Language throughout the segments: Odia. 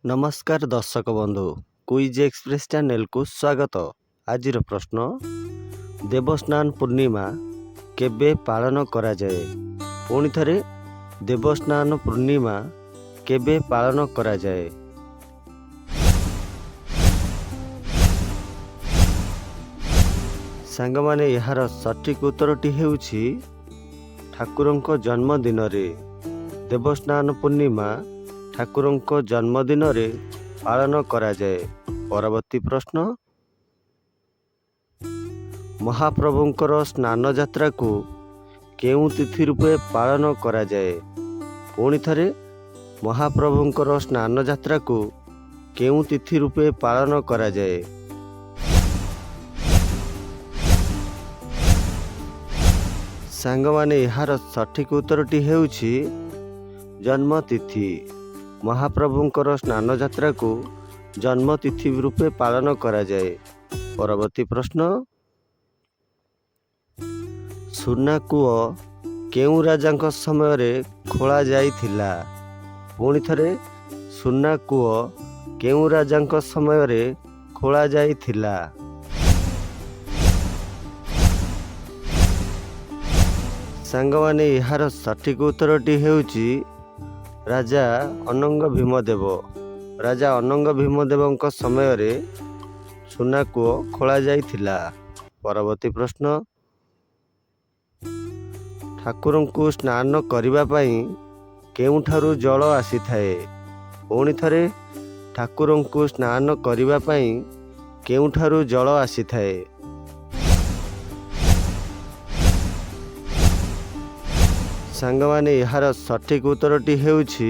ନମସ୍କାର ଦର୍ଶକ ବନ୍ଧୁ, କୁଇଜ୍ ଏକ୍ସପ୍ରେସ୍ ଚ୍ୟାନେଲକୁ ସ୍ୱାଗତ। ଆଜିର ପ୍ରଶ୍ନ, ଦେବସ୍ନାନ ପୂର୍ଣ୍ଣିମା କେବେ ପାଳନ କରାଯାଏ? ପୁଣି ଥରେ, ଦେବସ୍ନାନ ପୂର୍ଣ୍ଣିମା କେବେ ପାଳନ କରାଯାଏ? ସାଙ୍ଗମାନେ, ଏହାର ସଠିକ୍ ଉତ୍ତରଟି ହେଉଛି ଠାକୁରଙ୍କ ଜନ୍ମଦିନରେ। ଦେବସ୍ନାନ ପୂର୍ଣ୍ଣିମା ଠାକୁରଙ୍କ ଜନ୍ମଦିନରେ ପାଳନ କରାଯାଏ। ପରବର୍ତ୍ତୀ ପ୍ରଶ୍ନ, ମହାପ୍ରଭୁଙ୍କର ସ୍ନାନ ଯାତ୍ରାକୁ କେଉଁ ତିଥି ରୂପେ ପାଳନ କରାଯାଏ? ପୁଣି ଥରେ, ମହାପ୍ରଭୁଙ୍କର ସ୍ନାନ ଯାତ୍ରାକୁ କେଉଁ ତିଥି ରୂପେ ପାଳନ କରାଯାଏ? ସାଙ୍ଗମାନେ, ଏହାର ସଠିକ୍ ଉତ୍ତରଟି ହେଉଛି ଜନ୍ମତିଥି। ମହାପ୍ରଭୁଙ୍କର ସ୍ନାନ ଯାତ୍ରାକୁ ଜନ୍ମତିଥି ରୂପେ ପାଳନ କରାଯାଏ। ପରବର୍ତ୍ତୀ ପ୍ରଶ୍ନ, ସୁନା କୂଅ କେଉଁ ରାଜାଙ୍କ ସମୟରେ ଖୋଳା ଯାଇଥିଲା? ପୁଣି ଥରେ, ସୁନା କୂଅ କେଉଁ ରାଜାଙ୍କ ସମୟରେ ଖୋଳା ଯାଇଥିଲା? ସାଙ୍ଗମାନେ, ଏହାର ସଠିକ୍ ଉତ୍ତରଟି ହେଉଛି ରାଜା ଅନଙ୍ଗ ଭୀମଦେବ। ରାଜା ଅନଙ୍ଗ ଭୀମଦେବଙ୍କ ସମୟରେ ସୁନା କୂଅ ଖୋଳା ଯାଇଥିଲା। ପରବର୍ତ୍ତୀ ପ୍ରଶ୍ନ, ଠାକୁରଙ୍କୁ ସ୍ନାନ କରିବା ପାଇଁ କେଉଁଠାରୁ ଜଳ ଆସିଥାଏ? ପୁଣି ଥରେ, ଠାକୁରଙ୍କୁ ସ୍ନାନ କରିବା ପାଇଁ କେଉଁଠାରୁ ଜଳ ଆସିଥାଏ? ସାଙ୍ଗମାନେ, ଏହାର ସଠିକ୍ ଉତ୍ତରଟି ହେଉଛି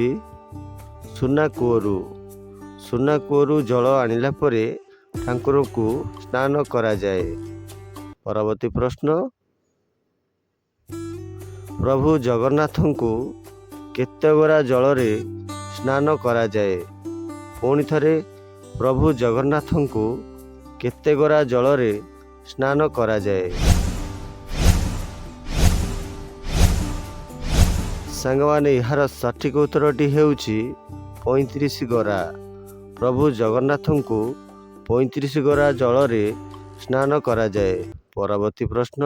ସୁନା କୂଅରୁ। ସୁନା କୂଅରୁ ଜଳ ଆଣିଲା ପରେ ଠାକୁରଙ୍କୁ ସ୍ନାନ କରାଯାଏ। ପରବର୍ତ୍ତୀ ପ୍ରଶ୍ନ, ପ୍ରଭୁ ଜଗନ୍ନାଥଙ୍କୁ କେତେ ଗରା ଜଳରେ ସ୍ନାନ କରାଯାଏ? ପୁଣି ଥରେ, ପ୍ରଭୁ ଜଗନ୍ନାଥଙ୍କୁ କେତେ ଗରା ଜଳରେ ସ୍ନାନ କରାଯାଏ? ସାଙ୍ଗମାନେ, ଏହାର ସଠିକ୍ ଉତ୍ତରଟି ହେଉଛି 35 ଗରା। ପ୍ରଭୁ ଜଗନ୍ନାଥଙ୍କୁ 35 ଗରା ଜଳରେ ସ୍ନାନ କରାଯାଏ। ପରବର୍ତ୍ତୀ ପ୍ରଶ୍ନ,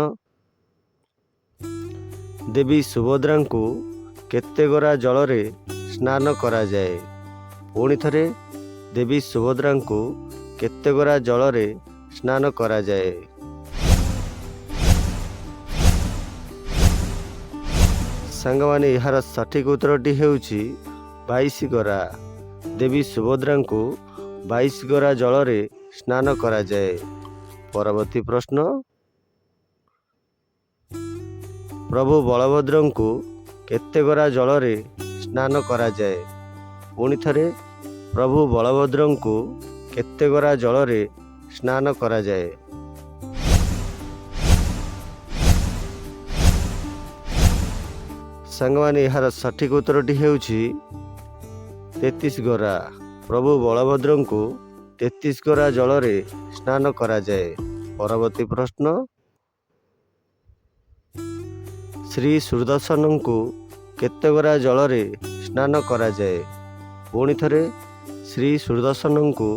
ଦେବୀ ସୁଭଦ୍ରାଙ୍କୁ କେତେ ଗରା ଜଳରେ ସ୍ନାନ କରାଯାଏ? ପୁଣି ଥରେ, ଦେବୀ ସୁଭଦ୍ରାଙ୍କୁ କେତେ ଗରା ଜଳରେ ସ୍ନାନ କରାଯାଏ? ସାଙ୍ଗମାନେ, ଏହାର ସଠିକ୍ ଉତ୍ତରଟି ହେଉଛି 22 ଗରା। ଦେବୀ ସୁଭଦ୍ରାଙ୍କୁ 22 ଗରା ଜଳରେ ସ୍ନାନ କରାଯାଏ। ପରବର୍ତ୍ତୀ ପ୍ରଶ୍ନ, ପ୍ରଭୁ ବଳଭଦ୍ରଙ୍କୁ କେତେ ଗରା ଜଳରେ ସ୍ନାନ କରାଯାଏ? ପୁଣି ଥରେ, ପ୍ରଭୁ ବଳଭଦ୍ରଙ୍କୁ କେତେ ଗରା ଜଳରେ ସ୍ନାନ କରାଯାଏ? ସାଙ୍ଗମାନେ, ଏହାର ସଠିକ୍ ଉତ୍ତରଟି ହେଉଛି 33 ଗରା। ପ୍ରଭୁ ବଳଭଦ୍ରଙ୍କୁ 33 ଗରା ଜଳରେ ସ୍ନାନ କରାଯାଏ। ପରବର୍ତ୍ତୀ ପ୍ରଶ୍ନ, ଶ୍ରୀ ସୁଦର୍ଶନଙ୍କୁ କେତେ ଗରା ଜଳରେ ସ୍ନାନ କରାଯାଏ? ପୁଣି ଥରେ, ଶ୍ରୀ ସୁଦର୍ଶନଙ୍କୁ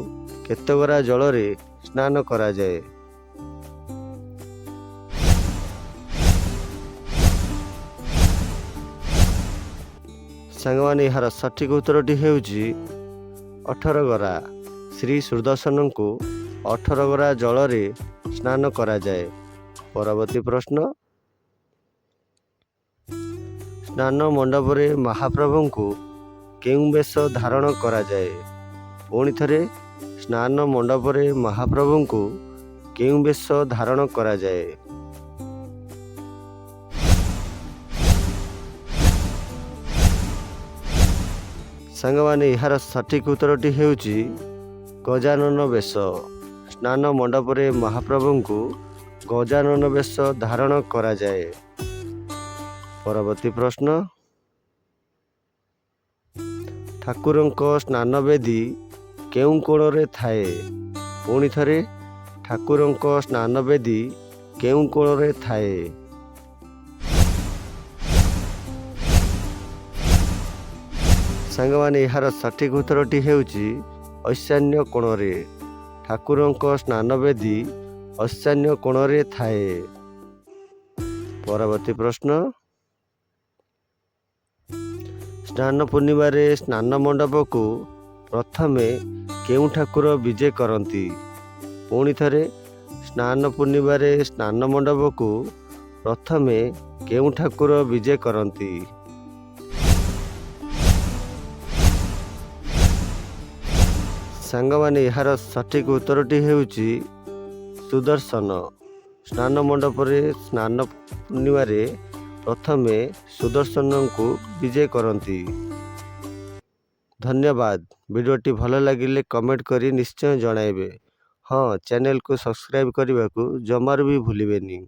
କେତେ ଗରା ଜଳରେ ସ୍ନାନ କରାଯାଏ? ସାଙ୍ଗମାନେ, ଏହାର ସଠିକ୍ ଉତ୍ତରଟି ହେଉଛି 18 ଗରା। ଶ୍ରୀ ସୁଦର୍ଶନଙ୍କୁ 18 ଗରା ଜଳରେ ସ୍ନାନ କରାଯାଏ। ପରବର୍ତ୍ତୀ ପ୍ରଶ୍ନ, ସ୍ନାନ ମଣ୍ଡପରେ ମହାପ୍ରଭୁଙ୍କୁ କେଉଁ ବେଶ ଧାରଣ କରାଯାଏ? ପୁଣି ଥରେ, ସ୍ନାନ ମଣ୍ଡପରେ ମହାପ୍ରଭୁଙ୍କୁ କେଉଁ ବେଶ ଧାରଣ କରାଯାଏ? ସାଙ୍ଗମାନେ, ଏହାର ସଠିକ୍ ଉତ୍ତରଟି ହେଉଛି ଗଜାନନ ବେଶ। ସ୍ନାନ ମଣ୍ଡପରେ ମହାପ୍ରଭୁଙ୍କୁ ଗଜାନନ ବେଶ ଧାରଣ କରାଯାଏ। ପରବର୍ତ୍ତୀ ପ୍ରଶ୍ନ, ଠାକୁରଙ୍କ ସ୍ନାନବେଦୀ କେଉଁ କୋଣରେ ଥାଏ? ପୁଣି ଥରେ, ଠାକୁରଙ୍କ ସ୍ନାନବେଦୀ କେଉଁ କୋଣରେ ଥାଏ? ସାଙ୍ଗମାନେ, ଏହାର ସଠିକ୍ ଉତ୍ତରଟି ହେଉଛି ଐଶାନ୍ୟ କୋଣରେ। ଠାକୁରଙ୍କ ସ୍ନାନବେଦୀ ଐଶାନ୍ୟ କୋଣରେ ଥାଏ। ପରବର୍ତ୍ତୀ ପ୍ରଶ୍ନ, ସ୍ନାନ ପୂର୍ଣ୍ଣିମାରେ ସ୍ନାନ ମଣ୍ଡପକୁ ପ୍ରଥମେ କେଉଁ ଠାକୁର ବିଜେ କରନ୍ତି? ପୁଣି ଥରେ, ସ୍ନାନ ପୂର୍ଣ୍ଣିମାରେ ସ୍ନାନ ମଣ୍ଡପକୁ ପ୍ରଥମେ କେଉଁ ଠାକୁର ବିଜେ କରନ୍ତି? ସାଙ୍ଗମାନେ, ଏହାର ସଠିକ୍ ଉତ୍ତରଟି ହେଉଛି ସୁଦର୍ଶନ। ସ୍ନାନ ମଣ୍ଡପରେ ସ୍ନାନ ପୂର୍ଣ୍ଣିମାରେ ପ୍ରଥମେ ସୁଦର୍ଶନଙ୍କୁ ବିଜେ କରନ୍ତି। ଧନ୍ୟବାଦ। ଭିଡ଼ିଓଟି ଭଲ ଲାଗିଲେ କମେଣ୍ଟ କରି ନିଶ୍ଚୟ ଜଣାଇବେ। ହଁ, ଚ୍ୟାନେଲକୁ ସବସ୍କ୍ରାଇବ୍ କରିବାକୁ ଜମାରୁ ବି ଭୁଲିବେନି।